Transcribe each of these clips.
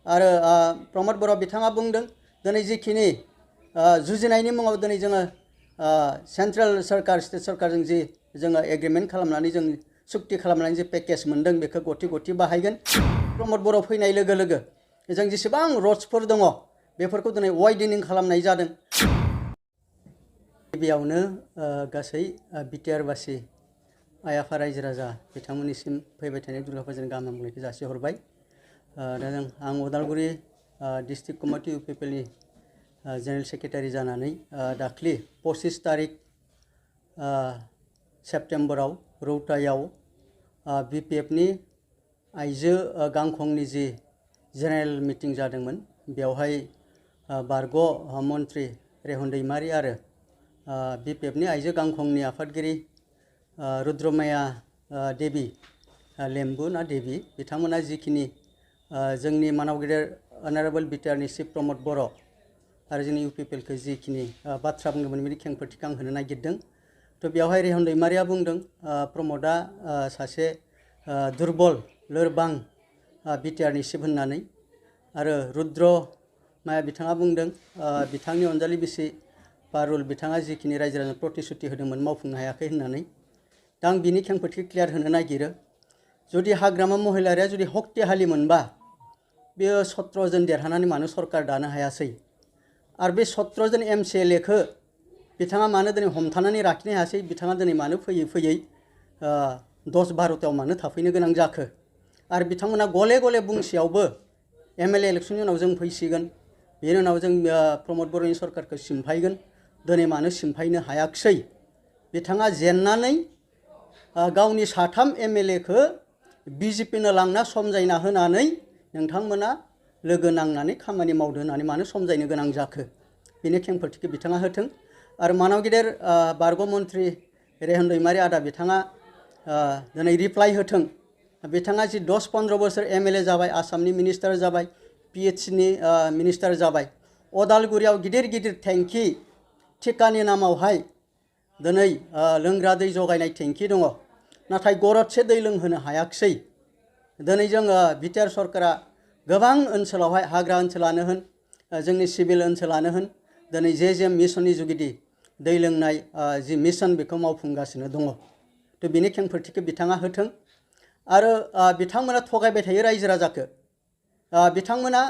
आरो प्रमद बर' बिथाङा बुंदों दिनै जिखिनि जुजिनायनि मुङाव दिनै जोङो सेन्ट्रेल सरकार स्टेट सरकारजों जि जोङो एग्रिमेन्ट खालामनानै जों सुक्ति खालामनानै जि पेकेज मोन्दों बेखौ गथि गथि बाहायगोन। प्रमद बर' फैनाय लोगो लोगो जों जेसेबां रड्सफोर दङ बेफोरखौ दिनै वाइडेनिं खालामनाय जादों। गिबियावनो गासै बिटिआरबासि आइ आफा रायजो राजा बिथांमोननिसिम फैबाय थानाय दुर्गा फुजानि गाहाम हामलायनायखौ जासिहरबाय। दा आं उदालगुरि डिस्ट्रिक्ट कमिटि इउपिपिएलनि जेनेरेल सेक्रेटारि जानानै दाख्लि 25 तारिख सेप्टेम्बराव रौतायाव बिपिएफनि आइजो गांखंनि जि जेनेरेल मिटिं जादोंमोन बेवहाय बारग' मन्त्रि रेहन दैमारि आरो बिपिएफनि आइजो गांखंनि आफादगिरि रुद्रमाया देबि लेम्बु ना देबि बिथांमोना जिखिनि जोंनि मानाव गेदेर अनारेबल बिटिआरनि चिफ प्रमद बर' आरो जोंनि इउपिपिएलखौ जिखिनि बाथ्रा बुंदोंमोन बिनि खेंफोरथिखौ आं होनो नागिरदों। थ' बेवहाय रेहन दैमारिया बुंदों प्रमदआ सासे दुर्बल लोरबां बिटिआरनि चिफ होननानै, आरो रुद्र माया बिथाङा बुंदों बिथांनि अनजालि बिसि पारुल बिथाङा जिखिनि रायजो राजानो प्रतिश्रुति होदोंमोन मावफुंनो हायाखै होननानै। दा आं बिनि खेंफोरथिखौ क्लियार होनो नागिरो। जुदि हाग्रामा महिलारिया जुदि हक्तिहालि मोनबा बेयो 17 जन देरहानानै मानो सरकार दानो हायासै, आरो बे 17 जन एमसिएलएखौ बिथाङा मानो दिनै हमथानानै लाखिनो हायासै, बिथाङा दिनै मानो फैयै फैयै 10-12तायाव मानो थाफैनो गोनां जाखो, आरो बिथांमोना गले गले बुंसेयावबो एमएलए इलेक्सननि उनाव जों फैसिगोन, बेनि उनाव जों प्रमद बर'नि सरकारखौ सिमफायगोन, दिनै मानो सिमफायनो हायाखिसै। बिथाङा जेननानै गावनि 3 एमएलएखौ बिजेपिनो लांना समजायना होनानै नोंथांमोना लोगो नांनानै खामानि मावदो होननानै मानो समजायनो गोनां जाखो, बेनि खेंफोरथिखौ बिथाङा होथों। आरो मानाव गेदेर बारग' मन्त्रि रेहन दैमारि आदा बिथाङा दिनै रिप्लाइ होथों। बिथाङा जि 10-15 बोसोर एमएलए जाबाय, आसामनि मिनिस्टार जाबाय, पिएचसिनि मिनिस्टार जाबाय, अदालगुरियाव गिदिर गिदिर टेंकि थिकानि नामावहाय दिनै लोंग्रा दै जगायनाय टेंकि दङ, नाथाय गरदसे दै लोंहोनो हायाखिसै। दिनै जों बिटिआर सरकारा गोबां ओनसोलावहाय हाग्रा ओनसोलानो होन जोंनि सिभिल ओनसोलानो होन दिनै जे मिशननि जुगिदि दै लोंनाय जि मिशन बेखौ मावफुंगासिनो दङ। थ' बिनि खेंफोरथिखौ बिथाङा होथों। आरो बिथांमोना थगायबाय थायो रायजो राजाखौ। बिथांमोना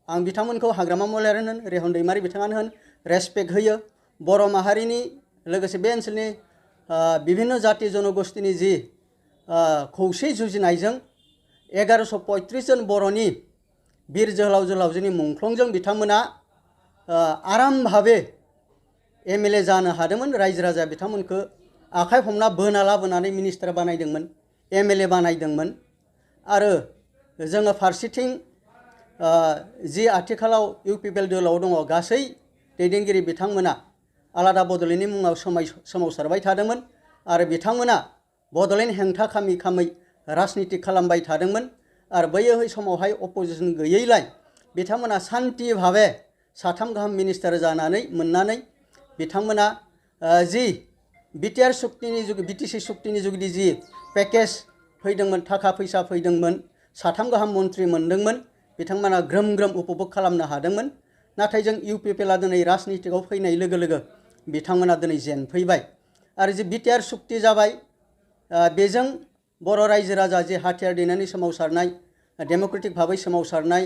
आं बिथांमोनखौ हाग्रामा महिलारियानो होन रेहन दैमारि बिथाङानो होन रेसपेक्ट होयो। बर' माहारिनि लोगोसे बे ओनसोलनि बिभिन्न जाति जनगोष्ठीनि जि खौसे जुजिनायजों 1135 जन बर'नि बिर जोहोलाव जोहोलावजोनि मुंख्लंजों बिथांमोना आराम भाबे एमएलए जानो हादोंमोन। रायजो राजा बिथांमोनखौ आखाइ हमना बोना लाबोनानै मिनिस्टार बानायदोंमोन, एमएलए बानायदोंमोन। आरो जोङो फारसेथिं जि आथिखालाव इउपिपिएल दोलोआव दङ गासै दैदेनगिरि बिथांमोना आलादा बड'लेण्डनि मुङाव सोमावसारबाय थादोंमोन, आरो बिथांमोना बड'लेण्ड हेंथा खामै खामै राजनिति खालामबाय थादोंमोन। आरो बै समावहाय अपोजिसन गैयैलाय बिथांमोना सान्ति भाबे 3 गाहाम मिनिस्टार जानानै मोननानै बिथांमोना जि बिटिआर सुक्तिनि बिटिसि सुक्तिनि जुगिदि जि पेकेज फैदोंमोन, थाखा फैसा फैदोंमोन, 3 गाहाम मन्त्रि मोनदोंमोन, बिथांमोना ग्रोम ग्रोम उपभोग खालामनो हादोंमोन। नाथाय जों इउपिपिएलआ दिनै राजनितिकआव फैनाय लोगो लोगो बिथांमोना दिनै जेनफैबाय। आरो जि बिटिआर सुक्ति जाबाय बेजों बर' रायजो राजा जे हाथियार दैनानै सोमावसारनाय, डेम'क्रेटिक भाबै सोमावसारनाय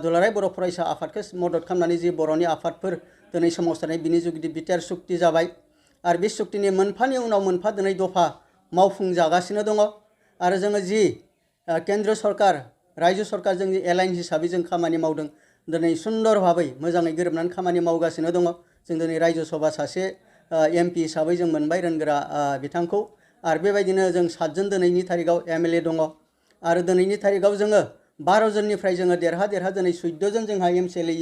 दुलाराय बर' फरायसा आफादखौ मदद खालामनानै जि बर'नि आफादफोर दिनै सोमावसारनाय बिनि जुगिदि बिटिआर सुक्ति जाबाय। आरो बे सुक्तिनि मोनफानि उनाव मोनफा दिनै दफा मावफुंजागासिनो दङ। आरो जोङो जि केन्द्र सरकार रायजो सरकारजों जि एलाइन हिसाबै जों खामानि मावदों, दिनै सुन्दर भाबै मोजाङै गोरोबनानै खामानि मावगासिनो दङ। जों दिनै रायजो सभा सासे एमपि हिसाबै जों मोनबाय रोनगोरा बिथांखौ। आरो बेबायदिनो जों 7 जन दिनैनि तारिखाव एमएलए दङ। आरो दिनैनि तारिखाव जोङो 12 जननिफ्राय जोङो देरहा दिनै 14 जन जोंहा एमसिएलए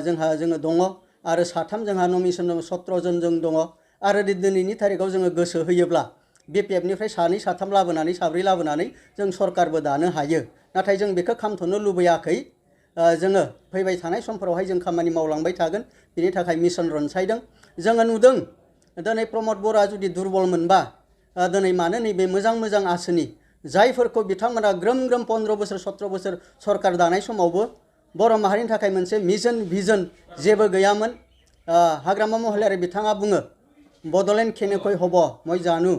जोङो दङ। आरो 3 जोंहा नमिनेसन दङ, 17 जन जों दङ। आरो दिनैनि तारिखाव जोङो गोसो होयोब्ला बिपिएफनिफ्राय 2-3 लाबोनानै 4 लाबोनानै जों सरकारबो दानो हायो। नाथाय जों बेखौ खालामथ'नो लुबैयाखै। जोङो फैबाय थानाय समफोरावहाय जों खामानि मावलांबाय थागोन, बिनि थाखाय मिशन रनसायदों। जोङो नुदों दिनै प्रमद बर'आ जुदि दुरबल मोनबा दिनै मानो नैबे मोजां आसनि जायफोरखौ बिथांमोना ग्रोम ग्रोम 15 बोसोर 17 बोसोर सरकार दानाय समावबो बर' माहारिनि थाखाय मोनसे मिशन भिजन जेबो गैयामोन हाग्रामा महिलारि बिथाङा बुङो बड'लेण्ड केनेকৈ हब মই জানো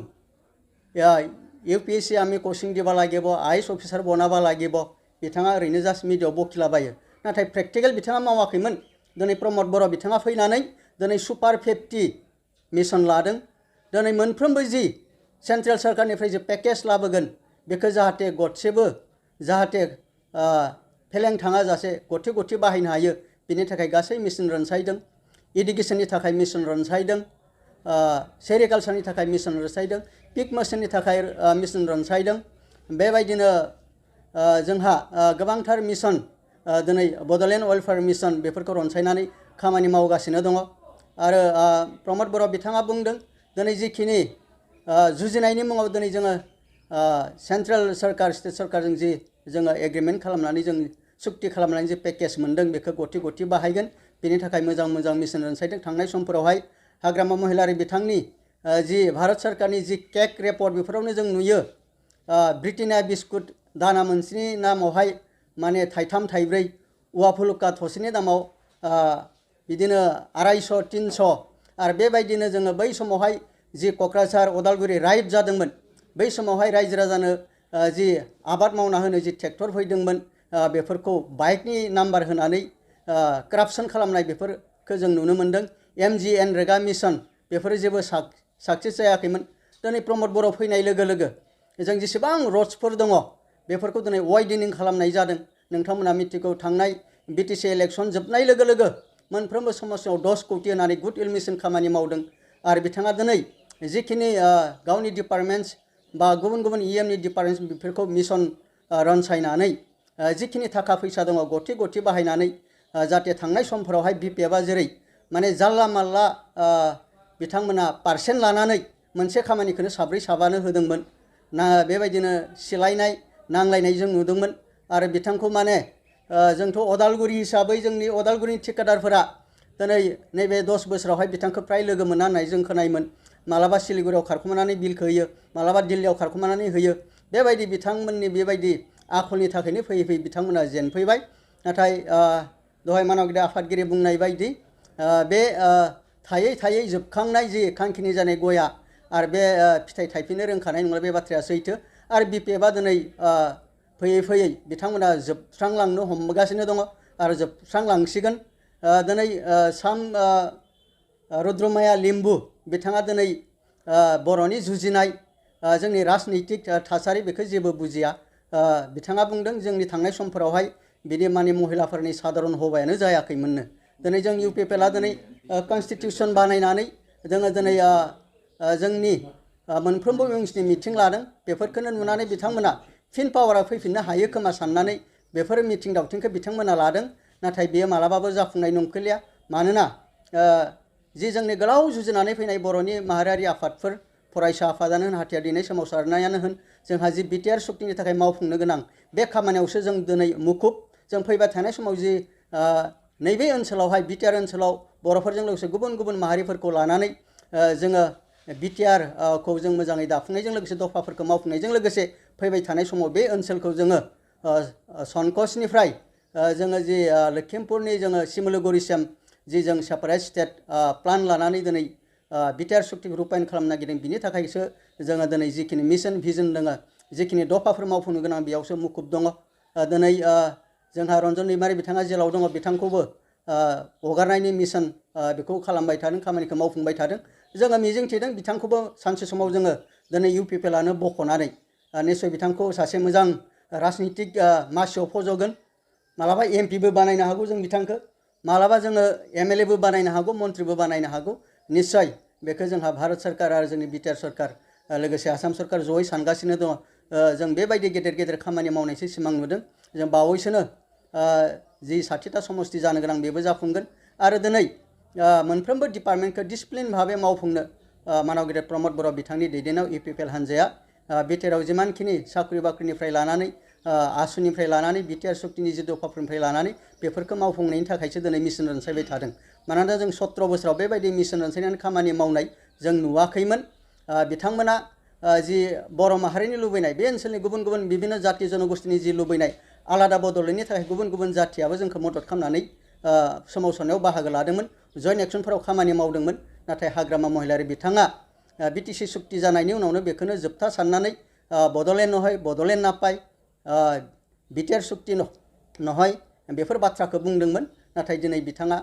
UPSC आमी कोचिं दिबा লাগিব आईएएस अफिसार बनाबा লাগিব बिथाङा ओरैनो जास्ट मिडियायाव बखिलाबायो नाथाय प्रेक्टिकल बिथाङा मावाखैमोन दिनै प्रमद बर' बिथाङा फैनानै दिनै सुपार 50 मिशन लादों दिनै मोनफ्रोमबो जि सेन्ट्रेल सरकारनिफ्राय जे पेकेज लाबोगोन बेखौ जाहाथे गदसेबो जाहाथे फेलें थाङा जासे गथि गथि बाहायनो हायो बिनि थाखाय गासै मिशन रनसायदों इडुकेशननि थाखाय मिशन रनसायदों सेरिकालचारनि थाखाय मिशन रनसायदों पिक मिशननि थाखाय मिशन रनसायदों बेबायदिनो जोंहा गोबांथार मिशन दिनै बड'लेण्ड वेलफेयार मिशन बेफोरखौ रनसायनानै खामानि मावगासिनो दङ आरो प्रमद बर' बिथाङा बुंदों दिनै जिखिनि जुजिनायनि मुङाव दिनै जोङो सेन्ट्रेल सरकार स्टेट सरकारजों जि जोङो एग्रिमेन्ट खालामनानै जों सुक्ति खालामनानै जि पेकेज मोनदों बेखौ गथि गथि बाहायगोन बेनि थाखाय मोजां मोजां मिशन रनसायदों थांनाय समफोरावहाय हाग्रामा महिलारि बिथांनि जि भारत सरकारनि जि केक रिपर्ट बेफोरावनो जों नुयो ब्रिटेनिया बिस्कुट दाना मोनसेनि नामावहाय माने थाइथाम थाइब्रै औवा फुलुका थसेनि दामाव बिदिनो 250 300 आरो बेबायदिनो जोङो बै समावहाय जि क'क्राझार उदालगुरि राइड जादोंमोन बै समावहाय रायजो राजानो जि आबाद मावना होनो जि ट्रेक्टर फैदोंमोन बेफोरखौ बाइकनि नाम्बार होनानै करापसन खालामनाय बेफोरखौ जों नुनो मोन्दों MGN रेगा मिशन बेफोरो जेबो साक्सेस जायाखैमोन दिनै प्रमद बर' फैनाय लोगो लोगो जों जेसेबां र'ड्सफोर दङ बेफोरखौ दिनै वाइडेनिं खालामनाय जादों नोंथांमोना मिथिगौ थांनाय BTC इलेक्शन जोबनाय लोगो लोगो मोनफ्रोमबो समाजाव 10 कोटि होनानै गुड इल मिशन खामानि मावदों आरो बिथाङा दिनै जिखिनि गावनि डिपार्टमेन्ट्स बा गुबुन गुबुन EMनि डिपार्टमेन्ट्स बेफोरखौ मिशन रनसायनानै जिखिनि थाखा फैसा दङ गथि गथि बाहायनानै जाहाथे थांनाय समफोरावहाय BPFआ जेरै माने जानला मानला बिथांमोना पार्सेन्ट लानानै मोनसे खामानिखौनो साब्रै साबानो होदोंमोन ना बेबायदिनो सिलायनाय नांलायनाय जों नुदोंमोन आरो बिथांखौ माने जोंथ' उदालगुरि हिसाबै जोंनि उदालगुरिनि ठेकेदारफोरा दिनै नैबे 10 बोसोरावहाय बिथांखौ फ्राय लोगो मोना होननाय जों खोनायोमोन मालाबा सिलिगुरियाव खारखुमानानै बिलखौ होयो मालाबा दिल्लीयाव खारखुमानानै होयो बेबायदि बिथांमोननि बेबायदि आखलनि थाखायनो फैयै फैयै बिथांमोना जेनफैबाय नाथाय दहाय मानगिरि आफादगिरि बुंनाय बायदि बे थायै थायै जोबखांनाय जि खांखिनि जानाय गया आरो बे फिथाइ थायफिननो रोंखानाय नंला बे बाथ्राया सैथो आरो BPFआ दिनै फैयै फैयै बिथांमोना जोबस्रांलांनो हमगासिनो दङ आरो जोबस्रांलांसिगोन दिनै साम रुद्रमाया लिम्बु बिथाङा दिनै बर'नि जुजिनाय जोंनि राजनैतिक थासारि बेखौ जेबो बुजिया बिथाङा बुंदों जोंनि थांनाय समफोरावहाय बिदि माने महिलाफोरनि साधारन हबायानो जायाखैमोननो दिनै जों UPPLआ दिनै कनस्टिटिउसन बानायनानै जोङो दिनै जोंनि मोनफ्रोमबो विंसनि मिटिं लादों बेफोरखौनो नुनानै बिथांमोना फिन पावारा फैफिननो हायो खोमा साननानै बेफोर मिटिं दावथिंखौ बिथांमोना लादों नाथाय बेयो मालाबाबो जाफुंनाय नंखोलिया मानोना जि जोंनि गोलाव जुजिनानै फैनाय बर'नि माहारियारि आफादफोर फरायसा आफादानो होन हाथियार दिनै सोमावसारनायानो होन जोंहा जि बिटिआर सुक्तिनि थाखाय मावफुंनो गोनां बे खामानियावसो जों दिनै मुखुब जों फैबाय थानाय समाव जि नैबे ओनसोलावहाय बिटिआर ओनसोलाव बर'फोरजों लोगोसे गुबुन गुबुन माहारिफोरखौ लानानै जोङो बिटिआर खौ जों मोजाङै दाफुंनायजों लोगोसे दफाफोरखौ मावफुंनायजों लोगोसे फैबाय थानाय समाव बे ओनसोलखौ जोङो संकसनिफ्राय जोङो जि लखिमपुरनि जोङो सिमलुगुरिसिम जि जों सेपारेट स्टेट प्लान लानानै दिनै बिटिआर सुक्तिखौ रुपायन खालामनो नागिरदों बिनि थाखायसो जोङो दिनै जिखिनि मिशन भिजन दङ जिखिनि दफाफोर मावफुंनो गोनां बेयावसो मुखुब दङ दिनै जोंहा रन्जन दैमारि बिथाङा जेलाव दङ बिथांखौबो हगारनायनि मिशन बेखौ खालामबाय थादों खामानिखौ मावफुंबाय थादों जोङो मिजिंथिदों बिथांखौबो सानसे समाव जोङो दिनै UPPLआनो बख'नानै निस्सय बिथांखौ सासे मोजां राजनितिक मासियाव फज'गोन मालाबा MPबो बानायनो हागौ जों बिथांखौ मालाबा जोङो MLAबो बानायनो हागौ मन्त्रिबो बानायनो हागौ निस्सय बेखौ जोंहा भारत सरकार आरो जोंनि बिटिआर सरकार लोगोसे आसाम सरकार जयै सानगासिनो दङ जों बेबायदि गेदेर गेदेर खामानि मावनायसो सिमां नुदों जों बावैसोनो जि 60टा समस्ति जानो गोनां बेबो जाफुंगोन आरो दिनै मोनफ्रोमबो डिपार्टमेन्टखौ डिसिप्लिन भाबै मावफुंनो मानगिरि प्रमद बर' बिथांनि दैदेननायाव UPPL हान्जाया बिटिआरआव जिमानखिनि साख्रि बाख्रिनिफ्राय लानानै आसुनिफ्राय लानानै बिटिआर सुक्तिनि जि दफाफोरनिफ्राय लानानै बेफोरखौ मावफुंनायनि थाखायसो दिनै मिशन रनसायबाय थादों मानोना जों 17 बोसोराव बेबायदि मिशन रनसायनानै खामानि मावनाय जों नुवाखैमोन बिथांमोना जि बर' माहारिनि लुबैनाय बे ओनसोलनि गुबुन गुबुन बिभिन्न जाति जनगोष्ठीनि जि लुबैनाय आलादा बड'लेण्डनि थाखाय गुबुन गुबुन जाथियाबो जोंखौ मदद खालामनानै सोमावसारनायाव बाहागो लादोंमोन जयेन्ट एक्सनफोराव खामानि मावदोंमोन नाथाय हाग्रामा महिलारि बिथाङा बिटिसि सुक्ति जानायनि उनावनो बेखौनो जोबथा साननानै बड'लेण्ड नहय बड'लेण्ड नापाय बिटिआर सुक्ति नहय बेफोर बाथ्राखौ बुंदोंमोन नाथाय दिनै बिथाङा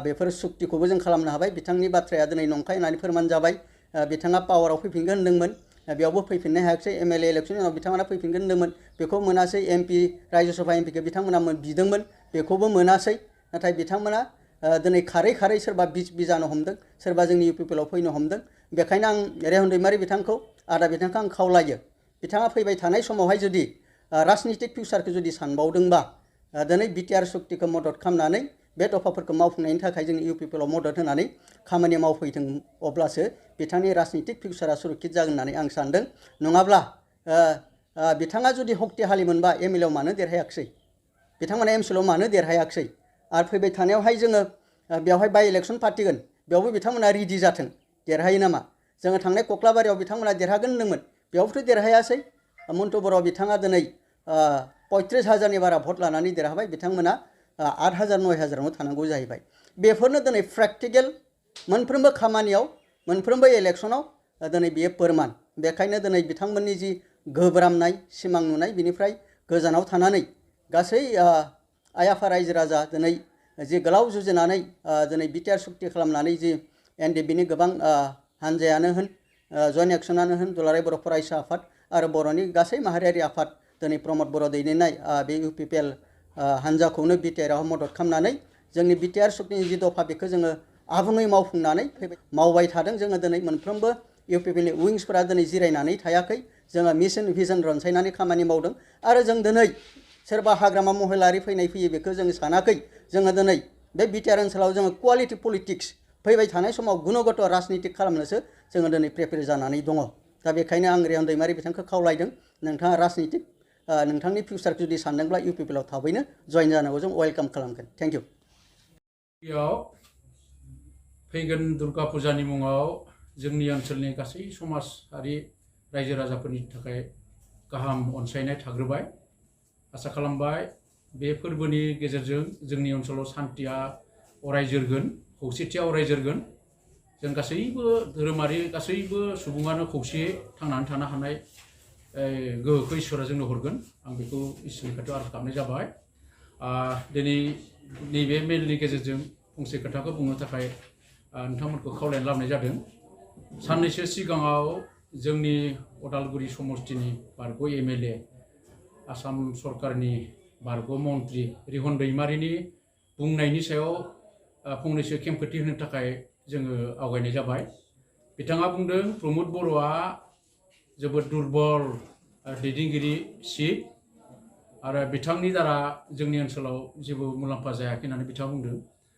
बेफोर सुक्तिखौबो जों खालामनो हाबाय बिथांनि बाथ्राया दिनै नंखाय होननानै फोरमान जाबाय बिथाङा पावाराव फैफिनगोन होनदोंमोन बेयावबो फैफिननो हायाखिसै एमएलए इलेक्शननि उनाव बिथांमोना फैफिनगोन होनदोंमोन बेखौ मोनासै एमपि राज्यसभा एमपिखौ बिथांमोना बिदोंमोन बेखौबो मोनासै नाथाय बिथांमोना दिनै खारै खारै सोरबा बिस जानो हमदों सोरबा जोंनि इउपिपिएलआव फैनो हमदों बेखायनो आं रेहन दैमारि बिथांखौ बिथांखौ आं खावलायो बिथाङा फैबाय थानाय समावहाय जुदि राजनितिक फिउचारखौ जुदि सानबावदोंबा दिनै बिटिआर सुक्तिखौ मदद खालामनानै बे दफाफोरखौ मावफुंनायनि थाखाय जोंनि इउपिपिएलआव मदद होनानै खामानि मावफैथों अब्लासो बिथांनि राजनितिक फिउचारा सुरक्षित जागोन होननानै आं सानदों नङाब्ला बिथाङा जुदि हक्तिहालि मोनबा एमएलएआव मानो देरहायाखिसै बिथांमोना एमसिएलआव मानो देरहायाखिसै आरो फैबाय थानायावहाय जोङो बेवहाय बाइ इलेक्सन फाथिगोन बेयावबो बिथांमोना रेडि जाथों देरहायो नामा जोङो थांनाय कक्लाबारियाव बिथांमोना देरहागोन होनदोंमोन बेयावबोथ' देरहायासै मन्टु बर' बिथाङा दिनै 35,000नि बारा भट लानानै देरहाबाय बिथांमोना 8,000 9,000आवनो थानांगौ जाहैबाय बेफोरनो दिनै प्रेक्टिकेल मोनफ्रोमबो खामानियाव मोनफ्रोमबो इलेक्सनाव दिनै बेयो फोरमान बेखायनो दिनै बिथांमोननि जि गोब्रामनाय सिमां नुनाय बिनिफ्राय गोजानाव थानानै गासै आइ आफा रायजो राजा दिनै जि गोलाव जुजिनानै दिनै बिटिआर सुक्ति खालामनानै जि एनडिएफबिनि गोबां हानजायानो होन जयेन्ट एक्सनानो होन दुलाराय बर' फरायसा आफाद आरो बर'नि गासै माहारियारि आफाद दिनै प्रमद बर' दैदेननाय बे इउपिपिएल हानजाखौनो बिटिआरआव मदद खालामनानै जोंनि बिटिआर सुक्तिनि जि दफा बेखौ जोङो आबुङै मावफुंनानै मावबाय थादों जोङो दिनै मोनफ्रोमबो इउपिपिएलनि उइंसफोरा दिनै जिरायनानै थायाखै जोङो मिशन भिजन रनसायनानै खामानि मावदों आरो जों दिनै सोरबा हाग्रामा महिलारि फैयो बेखौ जों सानाखै जोङो दिनै बे बिटिआर ओनसोलाव जोङो क्वालिटि पलिटिक्स फैबाय थानाय समाव गुनगत राजनितिक खालामनोसो जोङो दिनै प्रिपेयार जानानै दङ दा बेखायनो आं रेहन दैमारि बिथांखौ खावलायदों नोंथाङा राजनितिक नोंथांनि फिउचारखौ जुदि सानदोंब्ला इउपिपिएलआव थाबैनो जयेन जानांगौ जों वेलकाम खालामगोन थेंक इउ फैगोन दुर्गा फुजानि मुङाव जोंनि ओनसोलनि गासै समाजारि रायजो राजाफोरनि थाखाय गाहाम अनसायनाय थाग्रोबाय आसा खालामबाय बे फोरबोनि गेजेरजों जोंनि ओनसोलाव सान्थिया अराय जोरगोन खौसेथिया अराय जोरगोन जों गासैबो धोरोमारि गासैबो सुबुङानो खौसेयै थांनानै थानो हानाय गोहोखौ इसोरा जोंनो हरगोन आं बेखौ इसोरनि खाथियाव आरज खालामनाय जाबाय दिनै नैबे मेलनि गेजेरजों फंसे खोथाखौ बुंनो थाखाय नोंथांमोनखौ खावलायना लाबोनाय जादों साननैसो सिगाङाव जोंनि अदालगुरि समस्तिनि बारग' एमएलए आसाम सरकारनि बारग' मन्त्रि रेहन दैमारिनि बुंनायनि सायाव फंनैसो खेंफोरथि होनो थाखाय जोङो आवगायनाय जाबाय बिथाङा बुंदों प्रमद बर'आ जोबोद दुर्बल दैदेनगिरि सिट आरो बिथांनि दारा जोंनि ओनसोलाव जेबो मुलाम्फा जायाखै होननानै बिथाङा बुंदों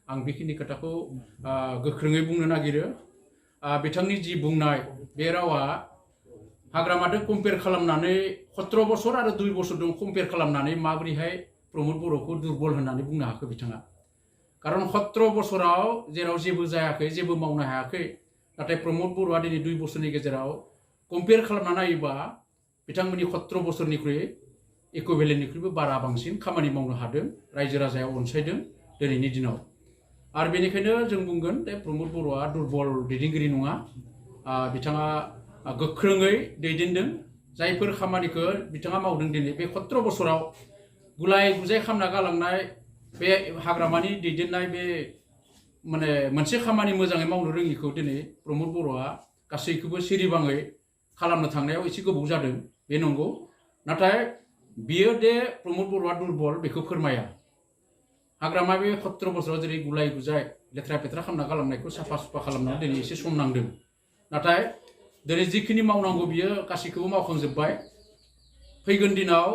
आं बेखिनि खोथाखौ गोख्रोङै बुंनो नागिरो बिथांनि जि बुंनाय बे रावा हाग्रामादों कम्पेयार खालामनानै 17 बोसोर आरो 2 बोसोरजों कम्पेयार खालामनानै माबोरैहाय प्रमद बर'खौ दुर्बल होननानै बुंनो हाखो बिथाङा खारन 17 बोसोराव जेराव जेबो जायाखै जेबो मावनो हायाखै नाथाय प्रमद बर'आ दिनै 2 बोसोरनि गेजेराव कम्पेयार खालामना नायोबा बिथांमोननि 17 बोसोरनिख्रुइ इकुइभेलेन्टनिख्रुइबो बारा बांसिन खामानि मावनो हादों रायजो राजाया अनसायदों दिनैनि दिनाव आरो बेनिखायनो जों बुंगोन दे प्रमद बर'आ दुर्बल दैदेनगिरि नङा बिथाङा गोख्रोङै दैदेनदों जायफोर खामानिखौ बिथाङा मावदों दिनै बे 17 बोसोराव गुलाय गुजाय खालामना गालांनाय बे हाग्रामानि दैदेननाय बे माने मोनसे खामानि मोजाङै मावनो रोङिखौ दिनै प्रमद बर'आ गासैखौबो सिरिबाङै खालामनो थांनायाव एसे गोबाव जादों बे नंगौ नाथाय बियो दे प्रमद बर'आ दुर्बल बेखौ फोरमाया हाग्रामा बे 17 बोसोराव जेरै गुलाय गुजाय लेथ्रा फेथ्रा खालामना गालांनायखौ साफा सुफा खालामनानै दिनै एसे सम नांदों नाथाय दिनै जिखिनि मावनांगौ बियो गासैखौबो मावखांजोब्बाय फैगोन दिनाव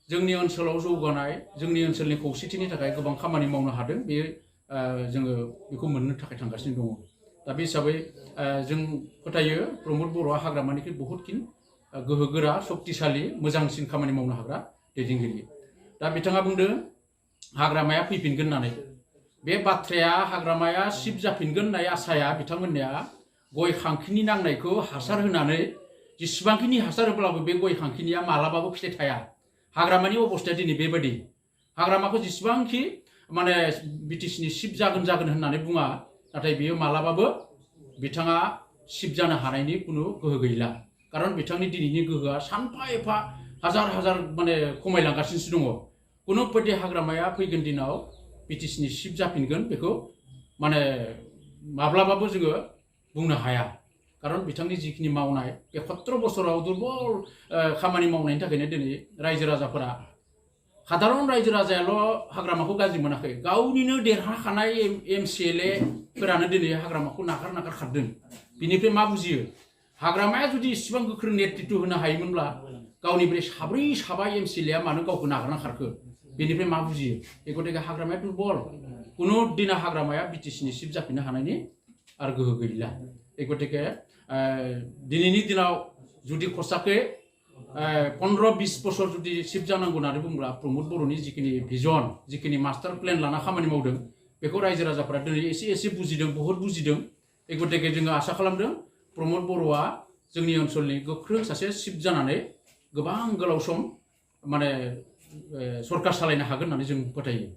जोंनि ओनसोलाव जौगानाय जोंनि ओनसोलनि खौसेथिनि थाखाय गोबां खामानि मावनो हादों बे जोङो बेखौ मोननो थाखाय थांगासिनो दङ दा बे हिसाबै जों फोथायो प्रमद बर'आ हाग्रामानिख्रुइ बहुतखिन गोहोगोरा शक्तिशालि मोजांसिन खामानि मावनो हाग्रा दैदेनगिरि दा बिथाङा बुंदों हाग्रामाया फैफिनगोन होननानै बे बाथ्राया हाग्रामाया सिब जाफिनगोन होननाय आसाया बिथांमोननिया गय खांखिनि नांनायखौ हासार होनानै जेसेबांखिनि हासार होब्लाबो बे गय खांखिनिया मालाबाबो फिथाइ थाया हाग्रामानि अबस्थाया दिनै बेबायदि हाग्रामाखौ जेसेबांखि माने बिटिसिनि सिफ जागोन होननानै बुङा नाथाय बियो मालाबाबो बिथाङा सिफ जानो हानायनि कुनु गोहो गैला खारन बिथांनि दिनैनि गोहोआ सानफा एफा हाजार माने खमायलांगासिनोसो दङ कुनु बायदि हाग्रामाया फैगोन दिनाव बिटिसिनि सिफ जाफिनगोन बेखौ माने माब्लाबाबो जोङो बुंनो हाया खारन बिथांनि जिखिनि मावनाय 71 बोसोराव दुर्बल खामानि मावनायनि थाखायनो दिनै रायजो राजाफोरा साधारन रायजो राजायाल' हाग्रामाखौ गाज्रि मोनाखै गावनिनो देरहाखानाय एमसिएलए फोरानो दिनै हाग्रामाखौ नागार खारदों बिनिफ्राय मा बुजियो हाग्रामाया जुदि इसिबां गोख्रों नेतृत्व होनो हायोमोनब्ला गावनिफ्राय साबा एमसिएलएआ मानो गावखौ नागारना खारखो बेनिफ्राय मा बुजियो बे गतिके हाग्रामाया दुर्बल कुनु दिना हाग्रामाया बिटिसिनि सिफ जाफिननो हानायनि आरो गोहो गैला बे गतिके दिनैनि दिनाव जुदि खसाके 15-20 बोसोर जुदि सिफ जानांगौ होननानै बुंब्ला प्रमोद बर'नि जिखिनि भिजन जिखिनि मास्टार प्लेन लाना खामानि मावदों बेखौ रायजो राजाफोरा दिनै एसे बुजिदों बहुत बुजिदों बे गतिके जोङो आसा खालामदों प्रमोद बर'आ जोंनि ओनसोलनि गोख्रों सासे सिफ जानानै गोबां गोलाव सम माने सरकार सालायनो हागोन होननानै जों फोथायो